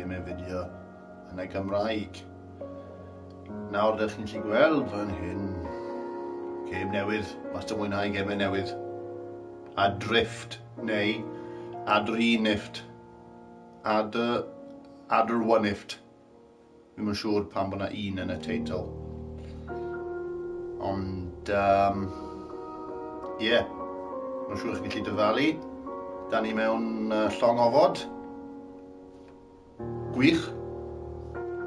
gemau fideo yn y Gymraeg. Nawr dych chi'n gallu gweld fan hyn, gêm newydd, wastad mwynhau gemau newydd. Adrift, neu Adrinift, Ad... Adrwanift. Ddim yn siŵr pam bod 'na un yn y teitl. Ond, um, ie, yeah. Mae'n siŵr chi'n gallu dyfalu. Da ni mewn llong ofod. Gwych.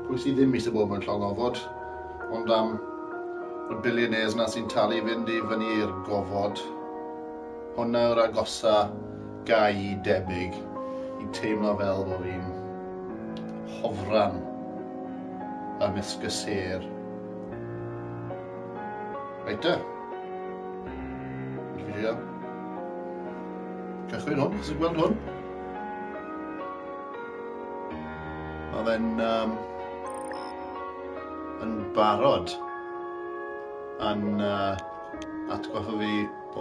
Pwy sydd ddim eisiau bod mewn llong ofod? Ond am y billionaires na sy'n talu i fynd i fyny i'r gofod. Hwna yw'r agosa gai i debyg i teimlo fel bod fi'n hofran ymysg y sêr. Reit te. Fi drio cychwyn hwn, chi'n gweld hwn? Mae fe'n um, yn barod yn atgoffa fi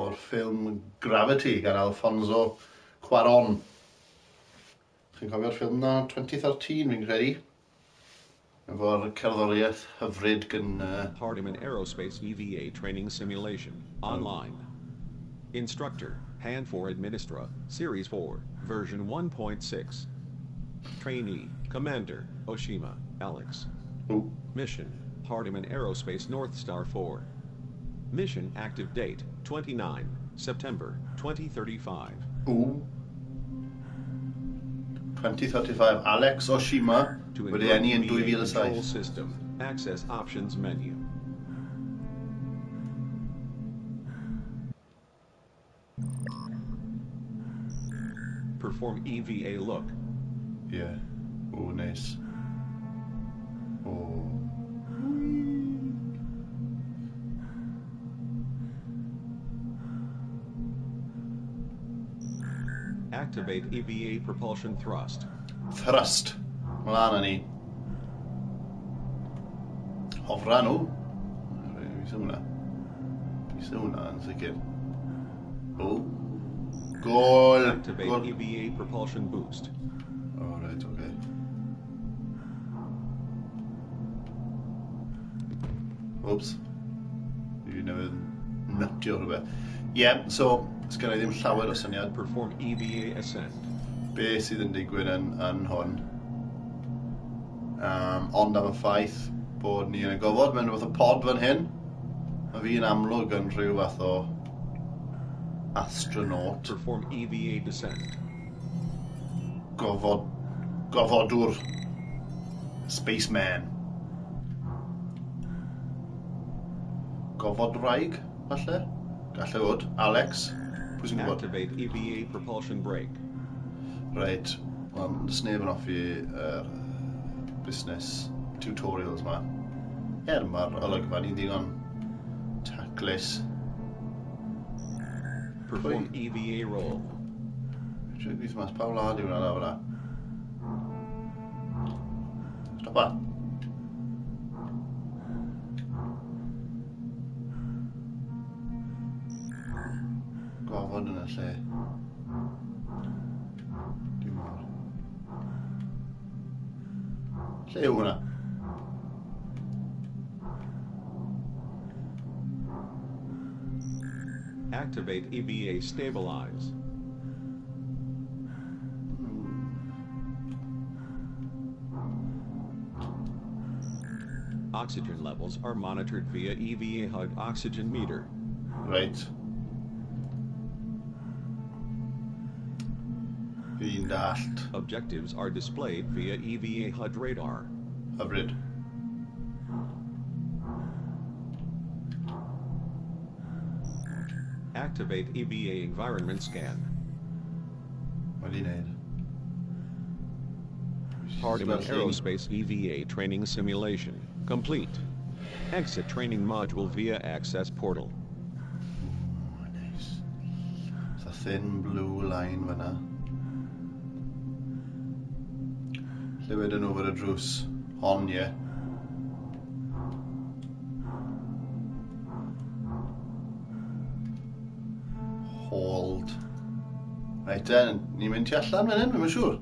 o'r ffilm Gravity gan Alfonso Cuarón. Chi'n cofio'r ffilm na? 2013 fi'n credu. Efo'r cerddoriaeth hyfryd gan... Hardiman Aerospace EVA Training Simulation, Online. Instructor, Hand for Administra, Series 4, version 1.6. Trainee, Commander, Oshima, Alex. Ooh. Mission, Hardiman Aerospace North Star 4. Mission active date, 29 September 2035. Ooh. 2035, Alex Oshima To wedi eni yn invoke EVA 2007. control system, access options menu. Perform EVA look. Yeah. Oh, nice. Oh. Activate EVA propulsion thrust. Thrust. Mlaen â ni. Hofran nhw. Fi eisiau hwnna. Fi eisiau hwnna yn sicr. O. Gol. Activate Gol. EVA propulsion boost. Oh, right, okay. Oops. Fi newydd nytio rhywbeth. Ie, yeah, so, sgen i ddim llawer o syniad Perform EVA ascent. be sydd yn digwydd yn, yn hwn. Ond am y ffaith bod ni yn y gofod mewn rhywbeth o pod fan hyn, mae fi'n amlwg yn rhyw fath o astronaut. Perform EVA descent. Gofod, gofodwr. Spaceman. Gofodwraig, falle? Galle fod. Alex. Pwy sy'n gwybod? Activate EVA propulsion brake. Reit, wel, does neb yn hoffi yr busnes tutorials ma. Er mae'r olygfa ni'n ddigon taclus. Perform EVA roll. Dwi'n gweithio mas pa wlad yw hwnna lawr fyna. Stopa. Gofod yn y lle. Dim mor. Lle yw hwnna? Activate EVA stabilize. Oxygen levels are monitored via EVA HUD oxygen meter. Right. Fi'n dallt. Objectives are displayed via EVA HUD radar. Hyfryd. Activate EVA environment scan. Wedi wneud. Hardiman Smells lean. Aerospace EVA training simulation complete. Exit training module via access portal. Oh, nice. It's a thin blue line fyna. Lle wedyn nhw fod y drws? Hon, ie. Hold. Right then, ni'n mynd tu allan fan hyn, fi'n siŵr.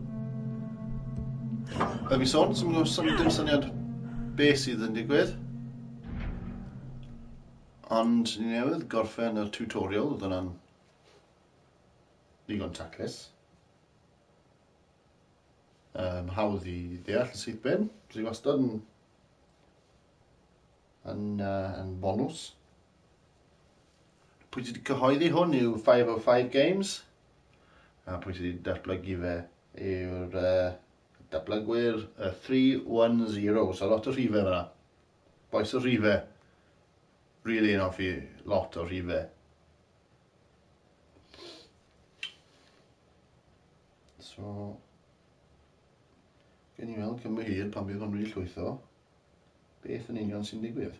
Fel fi sôn, dim syniad beth sydd yn digwydd. Ond ni newydd gorffen y tutorial, oedd hwnna'n ddigon taclus. Hawdd i ddeall yn syth bin, sydd wastad yn bonws. Pwy sydd wedi cyhoeddi hwn yw 505 Games, a pwy sydd wedi datblygu fe yw'r datblygwyr 310, so lot o rhifau fyna. Boes o rhifau. Really yn hoffi lot o rhifau. So, gen i weld cymryd hir pan bydd hwn wedi llwytho, beth yn union sy'n digwydd.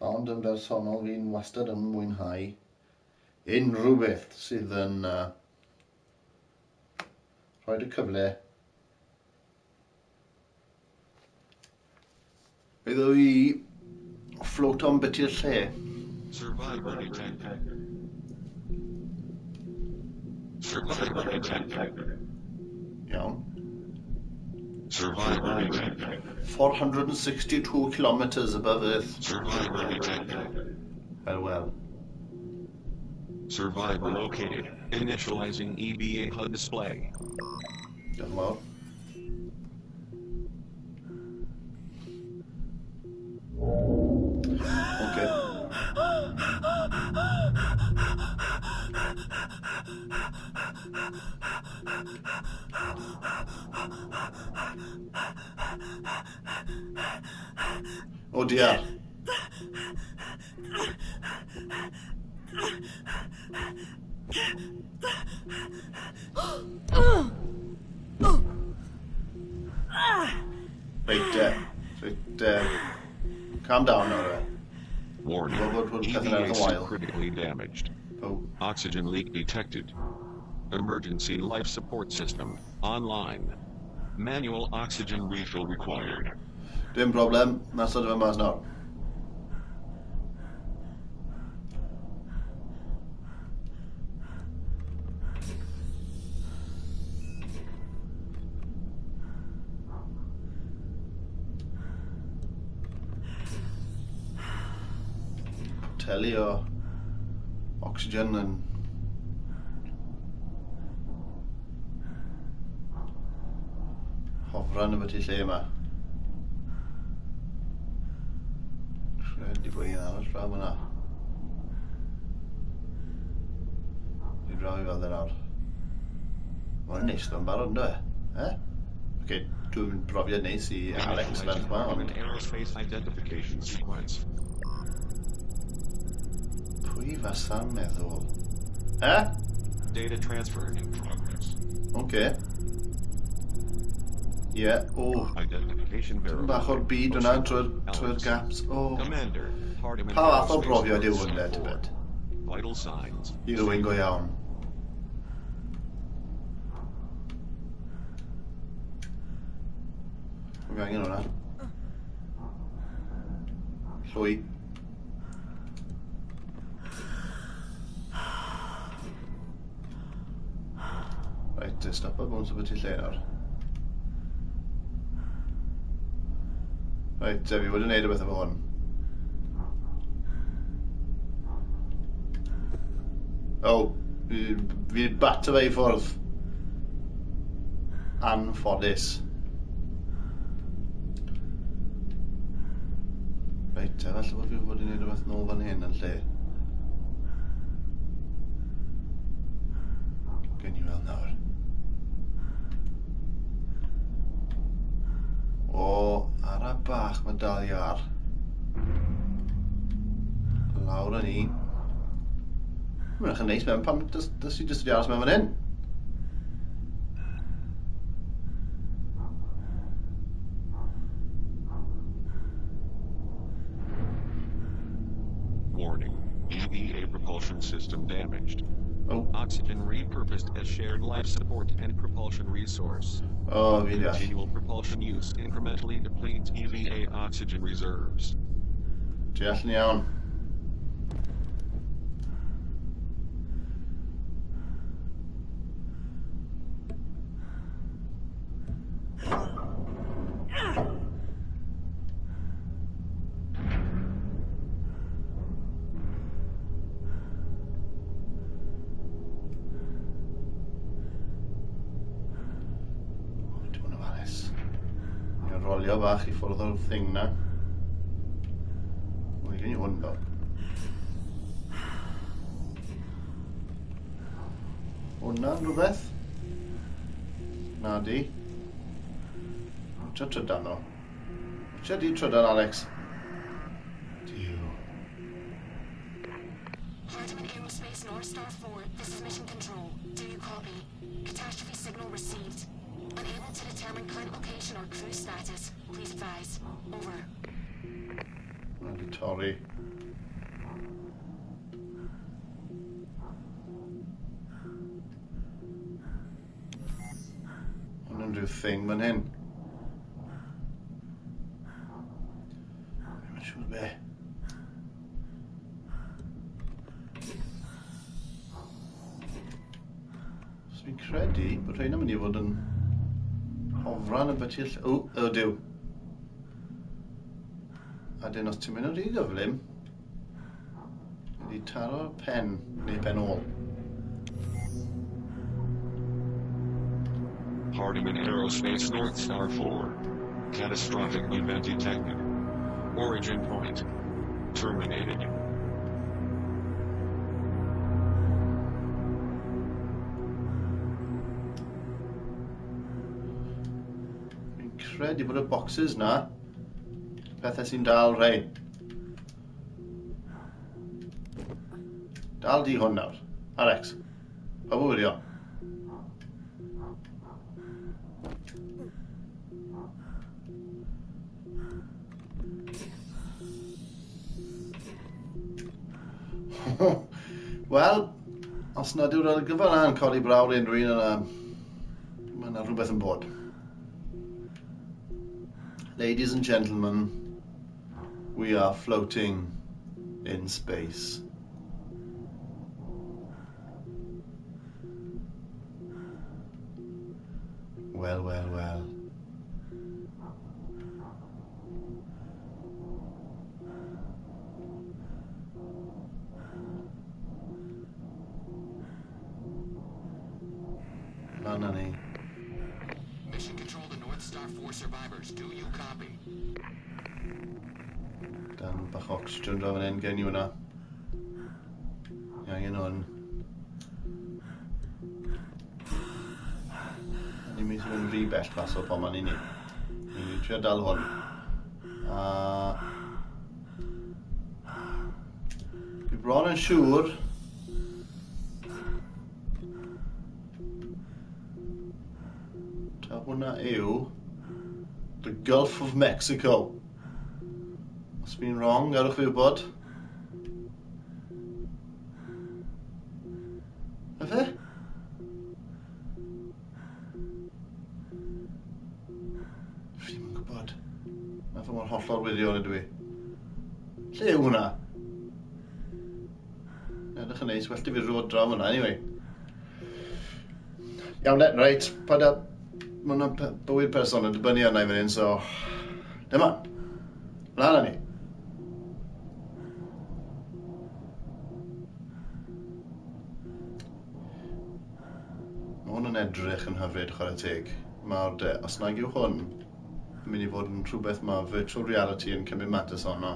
Ond yn bersonol fi'n wastad yn mwynhau unrhyw beth sydd yn rhoi'r y cyfle iddo i float on bit i'r lle. Survivor detected. Survivor detected. Iawn. Survivor detected. 462 kilometres above Earth. Survivor detected. Well, well. Survivor located. Initializing EVA HUD display. Diolch yn fawr. Okay. Oh dear. Right, calm down now. Warning. We'll pethau EVA ar y suit wael. critically damaged. Oh. Oxygen leak detected. Emergency life support system online. Manual oxygen refill required. Dim problem, na sort of mas nawr. Poteli o oxygen yn hofran y byti lle yma. Credu bod un arall draw fyna. Fi draw i fel nawr. Mae'n neis ddo'n barod, ynddo e? Eh? Oce, dwi'n brofiad neis i Alex ferch yma, Hardiman ond Aerospace identification sequence. Pwy fasa'n meddwl? Eh? Data transfer in progress. Oce. Ie, o. Identification Tipyn bach o'r byd hwnna trwy'r gaps. O. Commander, Hardiman Pa fath o Aerospace brofiad yw North hwn, Star de, tybed? 4. Vital signs. I rywun go iawn. Fi angen hwnna. Llwy. Reit, stop o bwns o beth i lle nawr. Reit, fi wedi gwneud rhywbeth efo hwn. O, fi bat o fe i ffwrdd. Anffodus. Reit, falle bod fi wedi gwneud rhywbeth nôl fan hyn yn lle. Gen i weld nawr. O, ara bach mae dal i ar. Lawr â ni. Mae'n edrych yn neis mewn, pam dys i jyst wedi aros mewn fan hyn? Warning, EVA propulsion system damaged. Oh. Oxygen repurposed as shared life support and propulsion resource. Oh, fi'n deall. Continual propulsion use incrementally depletes EVA oxygen reserves. Deall yn iawn. stalio bach i ffwrdd o'r thing na. Wel, gen i hwn do. Hwnna'n rhywbeth? Na di. Trio trydan o. Trio di trydan, Alex. Duw. Hardiman Aerospace North Star 4, this is Mission Control. Do you copy? Catastrophe signal received. Unable to determine current location or crew status. Please advise. Over. Hwnna di torri. Hwnna'n rhyw thing fan hyn. Ddim yn siŵr be. So fi'n credu bod rheina'n mynd i fod yn hofran y byti... O, o diw. A dyn os ti'n mynd yn rhy gyflym, wedi taro pen neu pen ôl. Hardiman Aerospace North Star 4. Catastrophic event detected. Origin point. Terminated. Fi'n credu bod y boxes na pethau sy'n dal rhain. Dal di hwn nawr. Alex, pa fwy o? Wel, os nad yw'r olygfa yna yn codi brawd unrhyw un yna, mae yna rhywbeth yn bod. Ladies and gentlemen, we are floating in space. Well, well, well. Lan â ni. Mission Control to North Star 4 survivors. Do you copy? Dan bach o oxygen draw fan hyn, gen i hwnna. Ni angen hwn. Ni'n mynd i fynd rhy bell mas o pan ma'n i ni. Ni'n trio dal hwn. A fi bron yn siŵr ta hwnna yw the Gulf of Mexico. Os fi'n wrong, gadwch fi wybod. Na fe? Fi ddim yn gwybod. Na fe mor hollol wirion ydw i. Lle yw hwnna? Edrych yn neis, well di fi rod draw hwnna, anyway. Iawn, de, reit, paid â... Mae hwnna'n bywyd person yn dibynnu arna i fan hyn, so... Dyma. Lan â ni. Mae hwn yn edrych yn hyfryd, chwarae teg. Mae'r de, os nag yw hwn yn mynd i fod yn rhywbeth mae virtual reality yn cymryd mantais ono,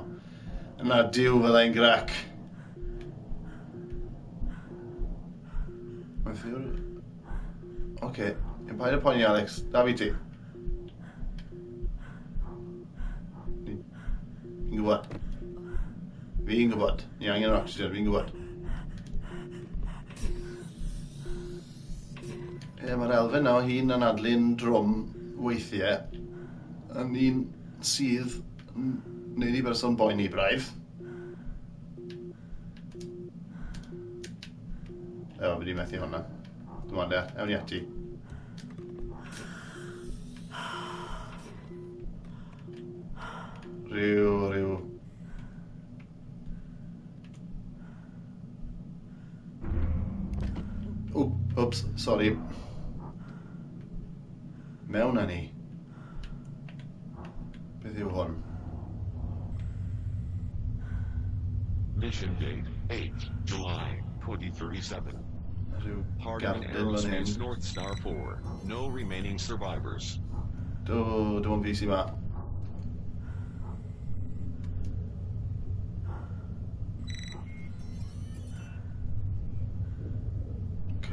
yna diw fyddai'n grac. Mae'n ffyr... Oce, yn paid â poeni, Alex. Da fi ti. Fi'n gwybod. Fi'n gwybod. Ni angen yr oxygen, fi'n gwybod. Ie, mae'r elfen na o hun yn anadlu'n drwm weithiau yn un sydd yn neud i berson boeni braidd. O, fi wedi methu hwnna. Dim ond e, ewn ni ati. Rhyw... Oops, sorry. Mewn â ni. Beth yw hwn? Mission date, 8 July 2037. Rhyw Hardiman gardyn fan hyn. Aerospace North Star 4. No remaining survivors. Do, dim ond fi sy'n ma.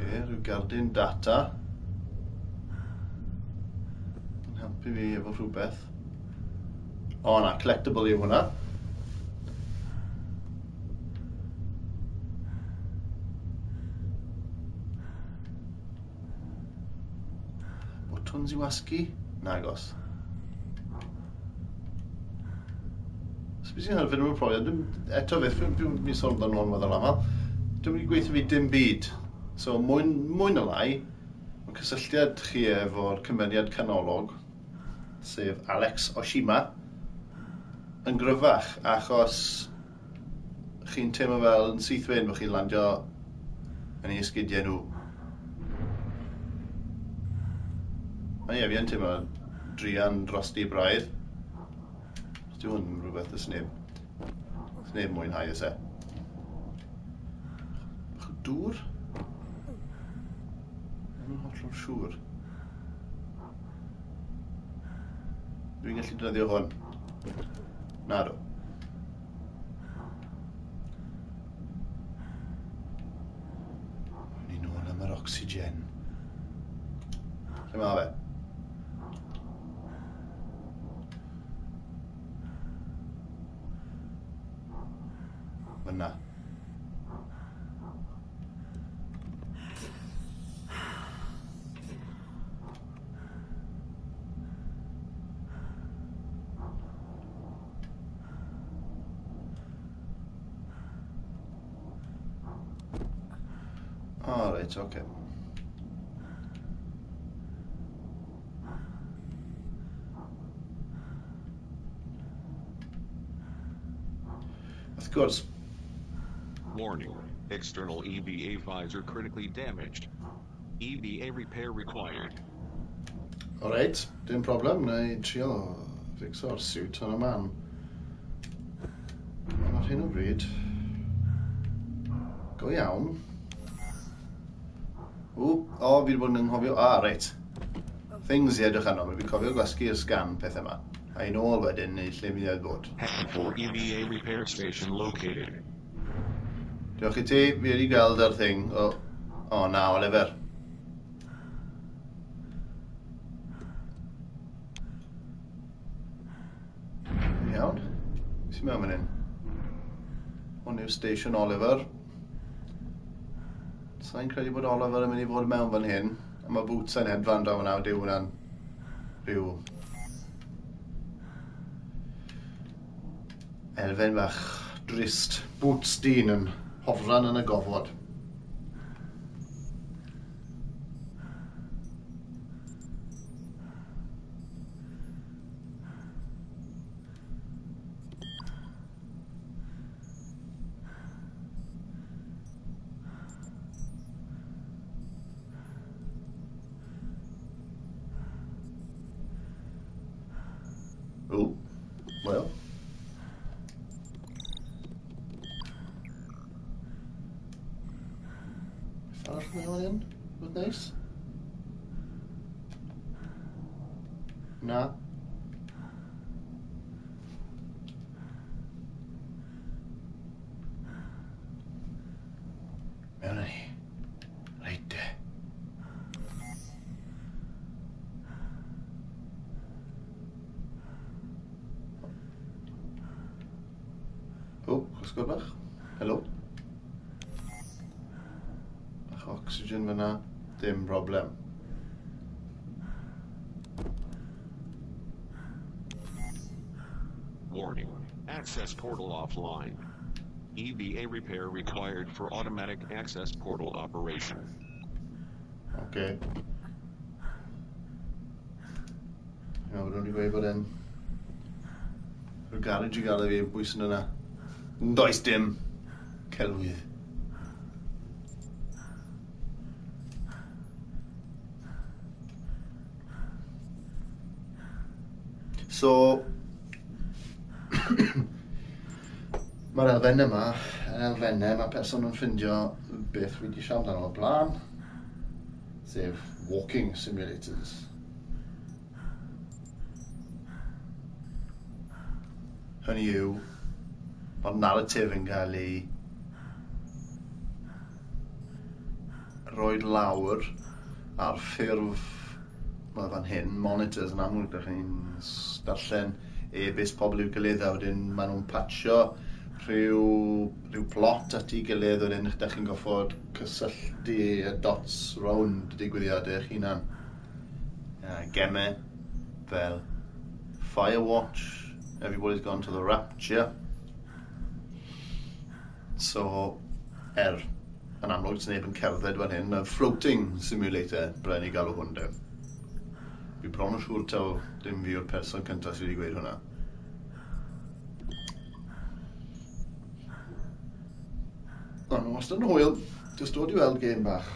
Okay, rhyw gardyn data. Yn helpu fi efo rhywbeth. O na, collectible yw hwnna. Bwtwns i wasgu? Nagos. So beth sy'n helpu nhw'n profiad, eto fyth, dwi'n mynd sôn amdano hwn weddol aml, dwi'n mynd i gweithio fi dim byd. So mwy na lai, mae cysylltiad chi efo'r cymeriad canolog, sef Alex Oshima, yn gryfach, achos chi'n teimlo fel yn syth bin bod chi'n landio yn ei esgidiau nhw. Ond ie, fi yn teimlo druan drosti braidd. Dyw hwn ddim rhywbeth y sneb mwynhau oes e. Bach o dŵr? Ddim yn hollol siŵr. Dwi'n gallu defnyddio hwn. Nadw. Ni nôl am yr oxygen. Lle mae fe? Fyna. Oh, right, okay. Wrth gwrs. Warning, external EVA visor critically damaged. EVA repair required. All right, dim problem, na i trio fixo'r suit yn y man. Ond ar hyn o bryd, go iawn. O, o, fi wedi bod yn anghofio, reit. Things i edrych arno, fi'n cofio gwasgu'r sgan pethau yma. A i nôl wedyn i lle mi oedd bod. For EVA repair station located. Diolch i ti, fi wedi gweld yr thing. O, o na, Oliver. Iawn. Beth sy'n mewn fan hyn? Hwn yw Station Oliver. Sa'n credu bod Oliver yn mynd i fod mewn fan hyn. A mae boots yn hedfan draw yna, dyw hwnna'n rhyw elfen bach drist. Boots dyn yn hofran yn y gofod. Oh, well. Beth arall mewn hyn? Rhywbeth neis? Na. Mewn â ni. Reit de. O, cwsgwr bach. Helo. Bach o oxygen fyna. Dim problem. Warning. Access portal offline. EVA repair required for automatic access portal operation. Okay. Iawn, bod nhw wedi gweud bod e'n rhyw garage i gael ei fi bwys yn yna. Does dim celwydd. So, mae'r elfennau yma, yr elfennau, mae person yn ffindio beth fi wedi siarad amdano o'r blaen, sef walking simulators. Hynny yw, mae'r narratif yn cael ei rhoi lawr ar ffurf, wel fan hyn, monitors yn amlwg, dych chi'n darllen e-byst pobl i'w gilydd a wedyn maen nhw'n patio rhyw, rhyw plot at ei gilydd, wedyn ydych chi'n goffod cysylltu y dots rownd y digwyddiadau eich hunan. Gemau fel Firewatch, Everybody's Gone to the Rapture. So, yn amlwg, sy'n neb yn cerdded fan hyn, y floating simulator, byddai'n ni galw hwn de. Fi bron yn siŵr taw dim fi yw'r person cyntaf sydd wedi gweud hwnna. Ond mae wastad yn hwyl, jyst dod i weld gêm bach,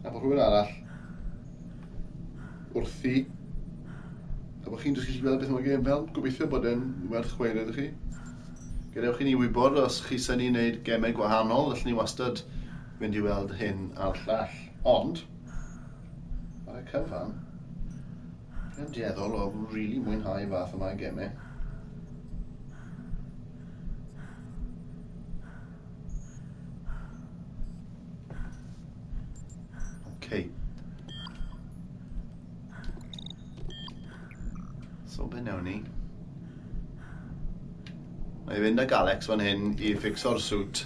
a bod rhywun arall wrthi, a bod chi'n jyst gallu gweld beth mae'r gêm fel. Gobeithio bod e'n werth chweil iddo chi. Gadewch i ni wybod os chi sy'n ni wneud gemau gwahanol, allwn ni wastad fynd i weld hyn a'r llall. Ond, ar y cyfan, fi'n dueddol o rili mwynhau fath yma o gemau. Okay. So be newn ni? Na i fynd ag Alex fan hyn i fixo'r suit.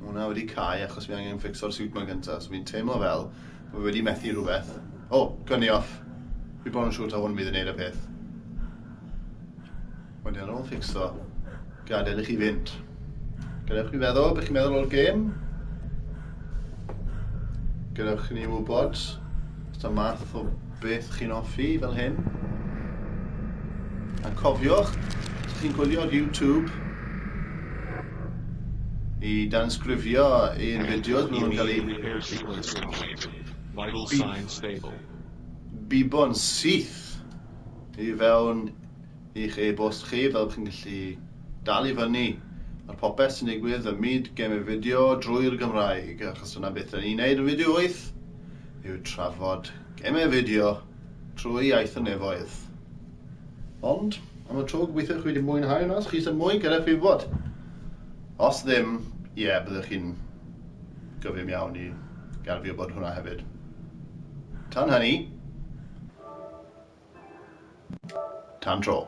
Ma' hwnna wedi cau achos fi angen fixo'r suit ma gynta, so fi'n teimlo fel bod fi wedi methu rhywbeth. O, oh, gynnu off. Fi bron yn siŵr taw hwn fydd yn neud y peth. Wedyn ar ôl fixo, gadael i chi fynd. Gadewch chi feddwl beth chi'n meddwl o'r gêm. Gadewch i ni wybod os ta math o beth chi'n hoffi fel hyn. A cofiwch, os chi'n gwylio ar YouTube, i dansgrifio i'r fideos, maen nhw'n cael eu Repair sequence complete. Vital signs stable. bibo'n syth i fewn i'ch e-bost chi, fel bod chi'n gallu dal i fyny ar popeth sy'n digwydd ym myd gemau fideo drwy'r Gymraeg, achos dyna beth 'dan ni'n neud yn Fideo 8, yw trafod gemau fideo trwy iaith y nefoedd. Ond, am y tro, gobeithio chi wedi mwynhau hwnna. Os chi eisiau mwy, gadewch fi wybod. Os ddim, ie, yeah, byddwch chi'n gyfym iawn i gael fi wybod hwnna hefyd. Tan hynny, tan tro.